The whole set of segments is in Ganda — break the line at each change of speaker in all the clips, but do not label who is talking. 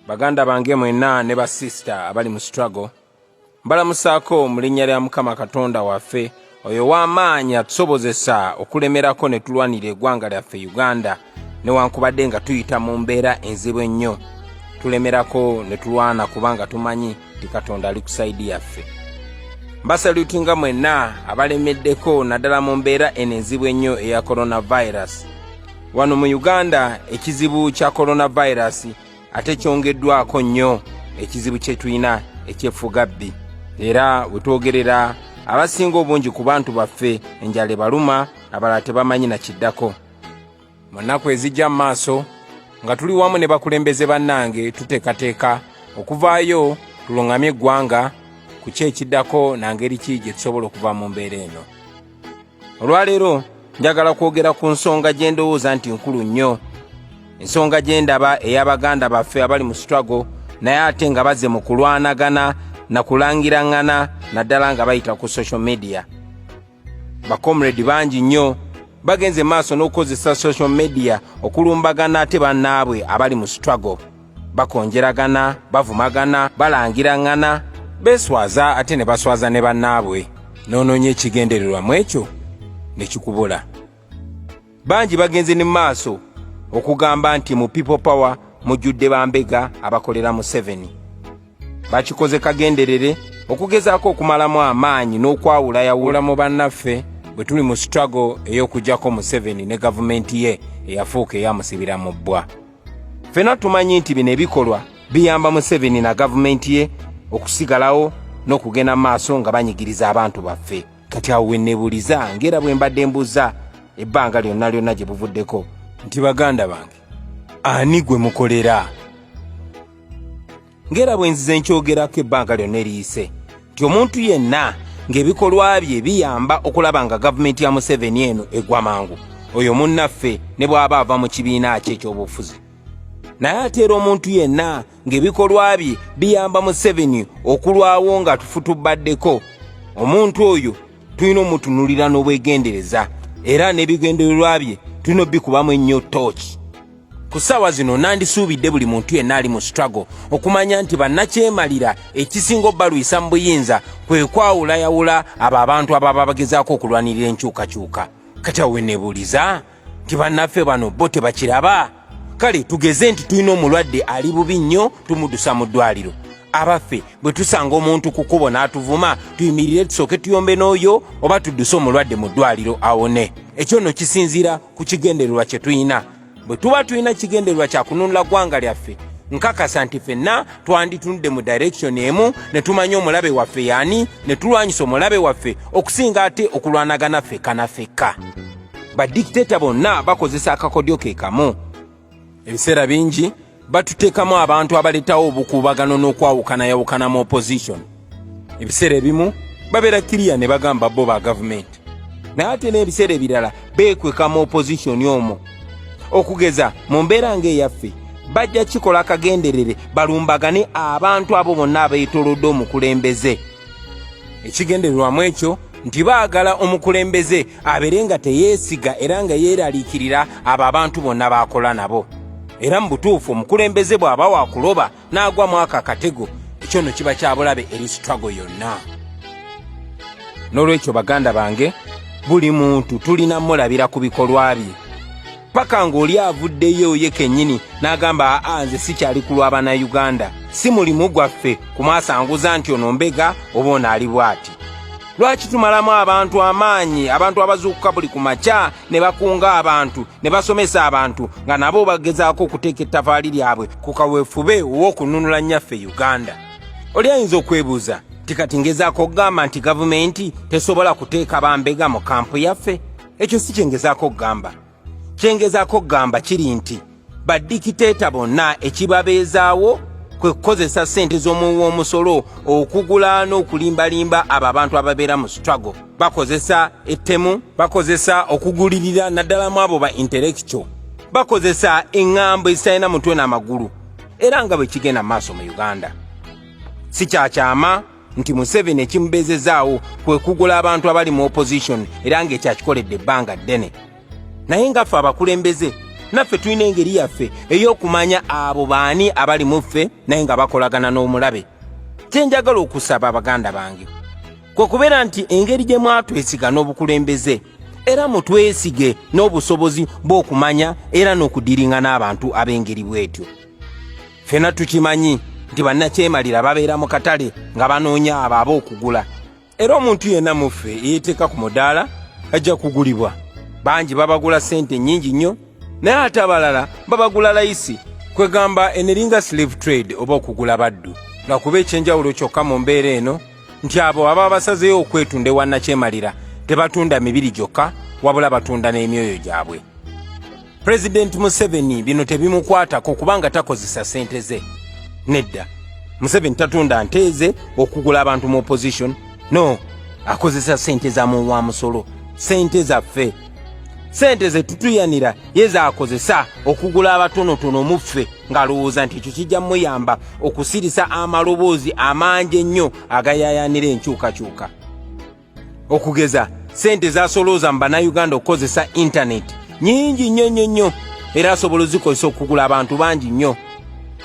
Baganda bange mwenna ne basisita abali mu struggle, mbalamusaako mu linnya lya Mukama Katonda waffe, oyo ow'amaanyi atusobozesa okulemerako ne tulwanira eggwanga lyaffe Uganda. Newankubadde nga tuyita mu mbeera enzibu ennyo, tulemerako ne tulwana kubanga tumanyi nti Katonda ali ku sayidi yaffe. Mbasalutinga mwenna abalemeddeko, naddala mu mbeera eno enzibu ennyo eya coronavirus. Wano mu Uganda ekizibu kya coronavirus ate kyongeddwako nnyo ekizibu kye tulina eky'effugabbi, era we twogerera abasinga obungi ku bantu baffe enjala ebaluma, abalala tebamanyi na kiddako. Mu nnaku ezijja mu maaso, nga tuli wamu ne bakulembeze bannange, tuteekateeka okuvaayo tuluŋŋamye eggwanga ku ki ekiddako na ngeri ki gye tusobola okuva mu mbeera eno. Olwaleero njagala kwogera ku nsonga gye ndowooza nti nkulu nnyo, ensonga gye ndaba ey'abaganda baffe abali mu struggle naye ate nga bazze mu kulwanagana na kulangiraŋŋana, naddala nga bayita ku social media. Bacomrade bangi nnyo bagenze maaso n'okukozesa social media okulumbagana ate bannaabwe abali mu struggle. Bakonjeragana, bavumagana, balangiraŋŋana, beeswaza ate ne baswaza ne bannaabwe. N'onoonya ekigendererwa mu ekyo ne kikubula. Bangi bagenze ne maaso okugamba nti mu People Power mujjudde bambega abakolera Museveni. Bakikoze kagenderere okugezaako okumalamu amaanyi n'okwawulayawula mu bannaffe bwe tuli mu struggle ey'okuggyako Museveni ne gavumenti ye eyafuuka eyamusibira mu bbwa. Ffenna tumanyi nti bino ebikolwa biyamba Museveni na gavumenti ye okusigalawo n'okugenda mu maaso nga banyigiriza abantu baffe. Kati awo we neebuuliza, ng'era bwe mbadde mbuuza ebbanga lyonna lyonna gye buvuddeko, nti baganda bange, ani gwe mukolera? Ng'era bwe nzize nkyogerako ebbanga lyonna eriyise nti omuntu yenna ng'ebikolwa bye biyamba okulaba nga gavumenti ya Museveni eno egwa mangu, oyo munnaffe ne bw'aba ava mu kibiina kye eky'obufuzi. Naye ate era omuntu yenna ng'ebikolwa bye biyamba Museveni okulwawo nga tufutubaddeko, omuntu oyo tulina omutunulira n'obwegendereza, era n'ebigendererwa bye tulina obikubamu ennyo tooki. Ku ssaawa zino nandisuubidde buli muntu yenna ali mu struggle okumanya nti bannakyemalira ekisinga obbalwisa mu buyinza kwe kwawulayawula abo abantu ababa bagezaako okulwanirira enkyukakyuka. Kati awo weneebuuliza nti bannaffe bano bo tebakiraba? Kale tugeze nti tulina omulwadde ali bubi nnyo, tumuddusa mu ddwaliro. Abaffe, bwe tusanga omuntu ku kkubo n'atuvuma, tuyimirire tusooke tuyombe n'oyo oba tudduse omulwadde mu ddwaliro awone? Ekyo nno kisinziira ku kigendererwa kye tulina. Bwe tuba tulina kigendererwa kya kununula ggwanga lyaffe, nkakasa nti ffenna twanditunudde mu direction emu ne tumanya omulabe waffe yaani, ne tulwanyisa omulabe waffe, okusinga ate okulwanagana ffekka na ffekka. Badikiteeta bonna bakozesa akakodyo ke kamu. Ebiseera bingi batuteekamu abantu abaleetawo obukuubagano n'okwawukanayawukana mu opposition. Ebiseera ebimu babeera kiriya ne bagamba bo ba gavumenti, naye ate n'ebiseera ebirala beekweka mu opposition omwo. Okugeza mu mbeera ng'eyaffe, bajja kikola akagenderere balumbagane abantu abo bonna abeetoolodde omukulembeze. Ekigendererwamu ekyo nti baagala omukulembeze abeere nga teyeesiga era nga yeeraliikirira abo abantu bonna b'akola nabo. Era mu butuufu omukulembeze bw'aba wakuloba n'agwa mu ako akatego, ekyo nno kiba kya bulabe eri struggle yonna. N'olwekyo baganda bange, buli muntu tulina mulabira ku bikolwa bye, paka ng'oli avuddeyo ye kennyini n'agamba, aa, nze sikyali ku lwa Bannayuganda. Si mulimu gwaffe kumwasanguza nti ono mbega oba ono ali bw'ati. Lwaki tumalamu abantu amaanyi, abantu abazuukuka buli ku makya ne bakunga abantu ne basomesa abantu nga nabo bagezaako okuteeka ettafaali lyabwe ku kaweefube ow'okununula nnyaffe Uganda? Oli ayinza okwebuuza nti kati ngezaako okugamba nti gavumenti tesobola kuteeka bambega mu kampu yaffe? Ekyo si kyengezaako okugamba. Kyengezaako okugamba kiri nti badikiteeta bonna ekibabeezaawo kwe kukozesa ssente z'omuwi w'omusolo okugula n'okulimbalimba abo abantu ababeera mu struggle. Bakozesa ettemu, bakozesa okugulirira, naddala mu abo ba intellectual, bakozesa eŋŋambo ezitalina mutwe n'amagulu, era nga bwe kigenda maaso mu Uganda. Si kyakyama nti Museveni ekimubeezezaawo kwe kugula abantu abali mu opposition, era ng'ekyakikoledde ebbanga ddene. Naye nga ffe abakulembeze Naffe tulina engeri yaffe ey'okumanya abo baani abali mu ffe naye nga bakolagana n'omulabe. Kye njagala okusaba baganda bange kwe kubeera nti engeri gye mwatwesiga n'obukulembeze, era mutwesige n'obusobozi bw'okumanya era n'okudiringa n'abantu ab'engeri bw'etyo. Ffena tukimanyi nti bannakyemalira babeera mu katale nga banoonya abo ab'okugula, era omuntu yenna mu ffe eyeeteeka ku mudaala ajja kugulibwa. Bangi babagula ssente nnyingi nnyo, naye ate abalala babagula layisi, kwegamba eneringa slave trade oba okugula baddu. Lwakuba ekyenjawulo kyokka mu mbeera eno nti abo ababa basazeeyo okwetunda ewa nnakyemalira tebatunda mibiri gyokka, wabula batunda n'emyoyo gyabwe. Pulezidenti Museveni bino tebimukwatako kubanga takozesa ssente ze. Nedda, Museveni tatunda nte ze okugula abantu mu opposition. No, akozesa ssente za muwa musolo, ssente zaffe, ssente ze tutuyanira ye z'akozesa okugula abatonotono mu ffe, ng'alowooza nti ekyo kijja muyamba okusirisa amaloboozi amangi ennyo agayayanira enkyukakyuka. Okugeza, ssente zasolooza mu Bannayuganda okukozesa intaneti nyingi nnyo nnyo nnyo, era asobola ozikozesa okugula abantu bangi nnyo.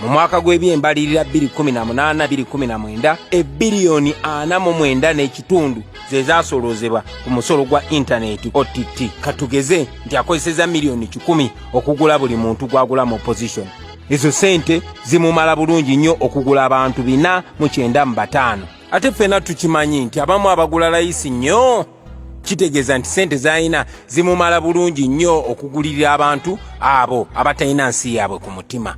Mu mwaka gw'ebyembalirira 2018-2019, ebbiliyoni 49.5 ze zasoloozebwa ku musolo gwa intaneti OTT. Katugeze nti akozeseza miliyoni 100 okugula buli muntu gw'agula mu opposition. Ezo ssente zimumala bulungi nnyo okugula abantu 495. Ate ffena tukimanyi nti abamu abagula layisi nnyo, kitegeeza nti ssente z'alina zimumala bulungi nnyo okugulirira abantu abo abatalina nsi yaabwe ku mutima.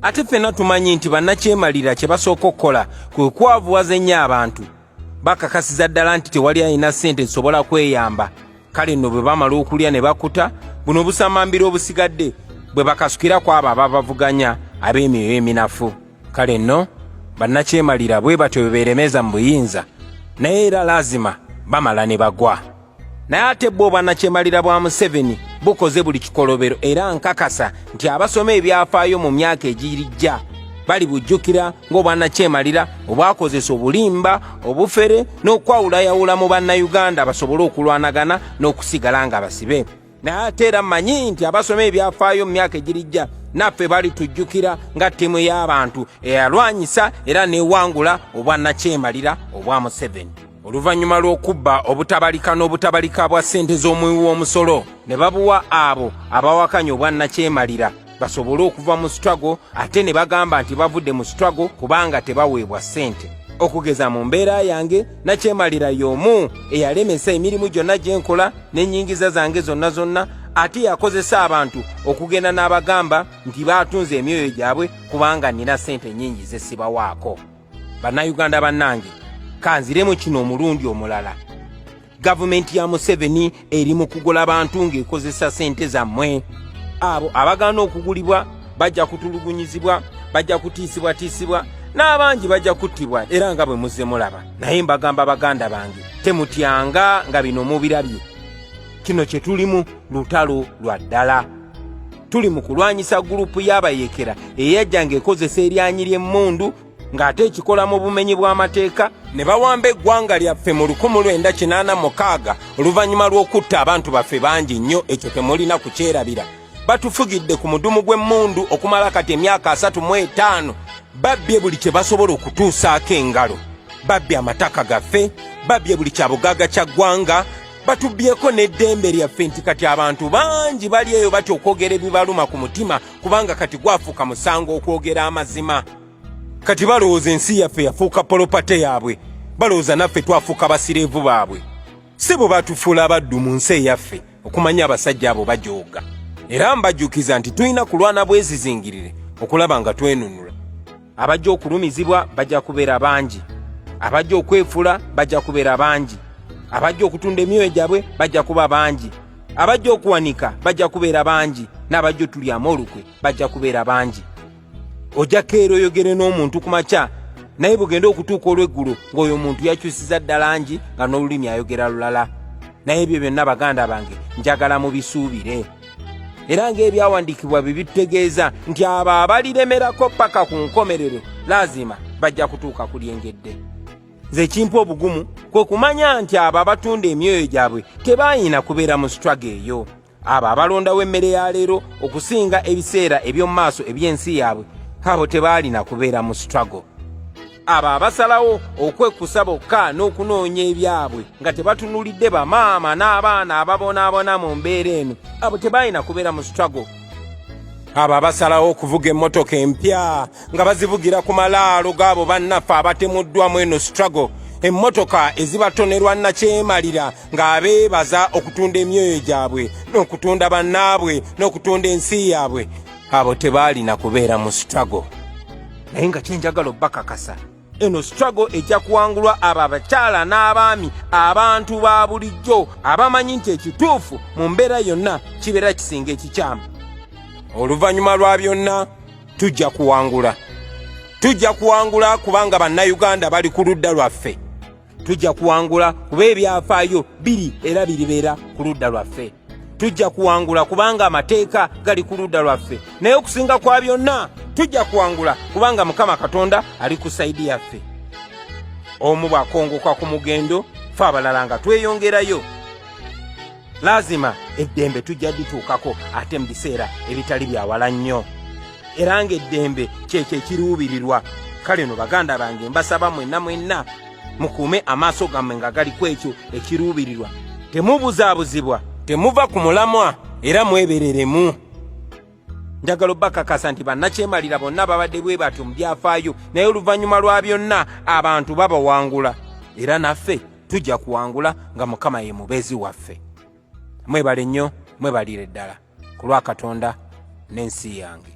Ate ffenna tumanyi nti bannakyemalira kye basooka okukola kwe kwavuwaza ennyo abantu. Bakakasiza ddala nti tewali alina ssente zisobola kweyamba. Kale nno bwe bamala okulya ne bakuta, buno obusamambiro obusigadde bwe bakasukira ku abo ababavuganya ab'emyoyo eminafu. Kale nno bannakyemalira bwe batyo bwe beeremeza mu buyinza, naye era laazima bamala ne bagwa. Naye ate bwo obwannakyemalira bwa Museveni bukoze buli kikolobero, era nkakasa nti abasoma ebyafaayo mu myaka egirijja balibujjukira ng'obwannakyemalira obwakozesa obulimba, obufere n'okwawulayawula mu Bannayuganda basobole okulwanagana n'okusigala nga basibe. Naye ate era mmanyi nti abasoma ebyafaayo mu myaka egirijja naffe balitujjukira nga ttiimu y'abantu eyalwanyisa era n'ewangula obwannakyemalira obwa Museveni. Oluvannyuma lw'okubba obutabalika n'obutabalika bwa ssente z'omuwi w'omusolo ne babuwa abo abawakanya obwannakyemalira basobole okuva mu struggle, ate ne bagamba nti bavudde mu struggle kubanga tebaweebwa ssente. Okugeza mu mbeera yange, nakyemalira y'omu eyalemesa emirimu gyonna gye nkola n'ennyingiza zange zonna zonna, ate yakozesa abantu okugenda n'abagamba nti baatunze emyoyo gyabwe kubanga nnina ssente nnyingi ze sibawaako. Bannayuganda bannange, kanziremu kino omulundi omulala. Gavumenti ya Museveni eri mu kugula bantu ng'ekozesa ssente zammwe. Abo abagaana okugulibwa bajja kutulugunyizibwa, bajja kutiisibwatiisibwa, n'abangi bajja kuttibwa, era nga bwe muzze mulaba. Naye mbagamba baganda bange, temutyanga nga bino mubirabye. Kino kye tulimu lutalo lwa ddala. Tuli mu kulwanyisa gurupu y'abayeekera eyajja ng'ekozesa eryanyi ly'emmundu ng'ate ekikola mu bumenyi bw'amateeka ne bawamba eggwanga lyaffe mu 1986 oluvannyuma lw'okutta abantu baffe bangi nnyo. Ekyo temulina kukyerabira. Batufugidde ku mudumu gw'emmundu okumala kati emyaka 35. Babbye buli kye basobola okutuusaako engalo, babbye amataka gaffe, babbye buli kya bugagga kya ggwanga, batubbyeko n'eddembe lyaffe, nti kati abantu bangi bali eyo batya okwogera ebibaluma ku mutima kubanga kati gwafuuka musango okwogera amazima. Kati balowooza ensi yaffe yafuuka polopate yaabwe, balowooza naffe twafuuka basireevu baabwe. Si bwe batufuula abaddu mu nsi eyaffe. Okumanya abasajja abo bajooga, era mbajjukiza nti tulina kulwana bwezizingirire okulaba nga twenunula. Abajja okulumizibwa bajja kubeera bangi, abajja okwefula bajja kubeera bangi, abajja okutunda emyoyo gyabwe bajja kuba bangi, abajja okuwanika bajja kubeera bangi, n'abajja otulyamu olukwe bajja kubeera bangi. Ojja keera oyogere n'omuntu ku makya, naye bugende okutuuka olw'eggulo ng'oyo omuntu yakyusiza ddala ngi nga n'olulimi ayogera lulala. Naye ebyo byonna baganda bange njagala mubisuubire, era ng'ebyawandiikibwa bye bitutegeeza nti abo abaliremerako paka ku nkomerero laazima bajja kutuuka ku lyengedde. Nze ekimpa obugumu kwe kumanya nti abo abatunda emyoyo gyabwe tebayina kubeera mu struggle eyo. Abo abalondawo emmere ya leero okusinga ebiseera eby'omu maaso eby'ensi yaabwe, abo tebaalina kubeera mu struggle. Abo abasalawo okwekkusa bokka n'okunoonya ebyabwe nga tebatunulidde bamaama n'abaana ababonaabona mu mbeera eno, abo tebalina kubeera mu struggle. Abo abasalawo okuvuga emmotoka empya nga bazivugira ku malaalo gaabo bannaffe abatemuddwamu eno struggle, emmotoka ezibatonerwa nakyemalira ng'abeebaza okutunda emyoyo gyabwe n'okutunda bannaabwe n'okutunda ensi yaabwe, abo tebaalina kubeera mu struggle. Naye nga kyenjagala obbakakasa, eno struggle ejja kuwangulwa abo abakyala n'abaami, abantu ba bulijjo abamanyi nti ekituufu mu mbeera yonna kibeera kisinga ekikyamu. Oluvannyuma lwa byonna tujja kuwangula, tujja kuwangula kubanga Bannayuganda bali ku ludda lwaffe. Tujja kuwangula kuba ebyafaayo biri era biribeera ku ludda lwaffe. Tujja kuwangula kubanga amateeka gali ku ludda lwaffe. Naye okusinga kwa byonna tujja kuwangula kubanga Mukama Katonda ali ku sayidi yaffe. Omu bw'akongoka ku mugendo, fe abalala nga tweyongerayo. Laazima eddembe tujja dituukako ate mu biseera ebitali byawala nnyo, era ng'eddembe kyekyo ekiruubirirwa. Kale no baganda bange, mbasaba mwenna mwenna mukuume amaaso gammwe nga gali ku ekyo ekiruubirirwa. Temubuzaabuzibwa, temuva ku mulamwa, era mwebereremu. Njagala obbakakasa nti bannakyemalira bonna babadde bwe batyo mu byafaayo, naye oluvannyuma lwa byonna abantu babawangula, era naffe tujja kuwangula nga Mukama ye mubeezi waffe. Mwebale nnyo, mwebalire ddala ku lwa Katonda n'ensi yange.